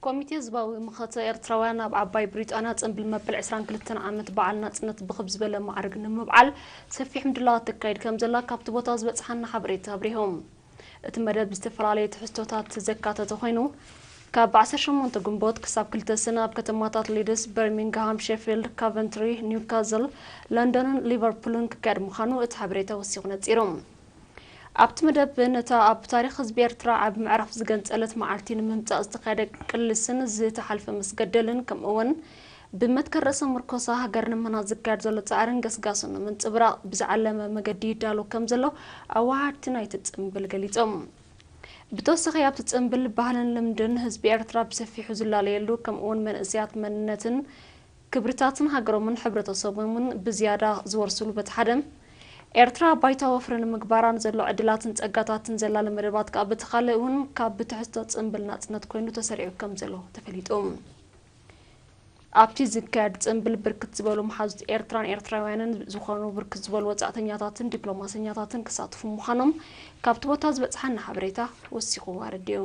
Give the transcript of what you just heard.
ኮሚቴ ህዝባዊ ምኸተ ኤርትራውያን ኣብ ዓባይ ብሪጣንያ ጽንብል መበል ዕስራን ክልተን ዓመት በዓል ናጽነት ብኽብ ዝበለ ማዕርግ ንምብዓል ሰፊሕ ምድላዋት ተካይድ ከም ዘላ ካብቲ ቦታ ዝበጽሓና ሓበሬታ ኣብሪሆም። እቲ መደብ ዝተፈላለየ ትሕዝቶታት ዘካተተ ኮይኑ፣ ካብ ዓሰርተ ሸሞንተ ግንቦት ክሳብ ክልተ ሰነ ኣብ ከተማታት ሊድስ፣ በርሚንግሃም፣ ሼፊልድ፣ ካቨንትሪ፣ ኒውካስል፣ ለንደንን ሊቨርፑልን ክካየድ ምዃኑ እቲ ሓበሬታ ወሲኹ ነጺሩ። ኣብቲ መደብ ነታ ኣብ ታሪኽ ህዝቢ ኤርትራ ዓቢ ምዕራፍ ዝገንጸለት መዓልቲ ንምምጻእ ዝተኻየደ ቅልስን ዝተሓልፈ መስገደልን ከምኡውን ብመትከል ርእሰ ምርኮሳ ሃገር ንምህናጽ ዝካየድ ዘሎ ጻዕርን ገስጋስን ንምንጽብራቕ ብዝዓለመ መገዲ ይዳሎ ከም ዘሎ ኣዋሃድቲ ናይቲ ጽምብል ገሊጾም። ብተወሳኺ ኣብቲ ጽምብል ባህልን ልምድን ህዝቢ ኤርትራ ብሰፊሑ ዝላለየሉ ከምኡውን መንእሰያት መንነትን ክብርታትን ሃገሮምን ሕብረተሰቦምን ብዝያዳ ዝወርስሉ በቲ ሓደ ኤርትራ ባይታ ወፍሪ ንምግባራ ንዘሎ ዕድላትን ጸጋታትን ዘላለ መደባት ከኣ በቲ ካልእ እውን ካብ ብትሕዝቶ ጽምብል ናጽነት ኮይኑ ተሰሪዑ ከም ዘሎ ተፈሊጡ። ኣብቲ ዝካየድ ጽምብል ብርክት ዝበሉ መሓዙት ኤርትራን ኤርትራውያንን ዝኾኑ ብርክት ዝበሉ ወጻእተኛታትን ዲፕሎማሰኛታትን ክሳትፉ ምዃኖም ካብቲ ቦታ ዝበጽሓና ሓበሬታ ወሲኹ ኣረዲኡ።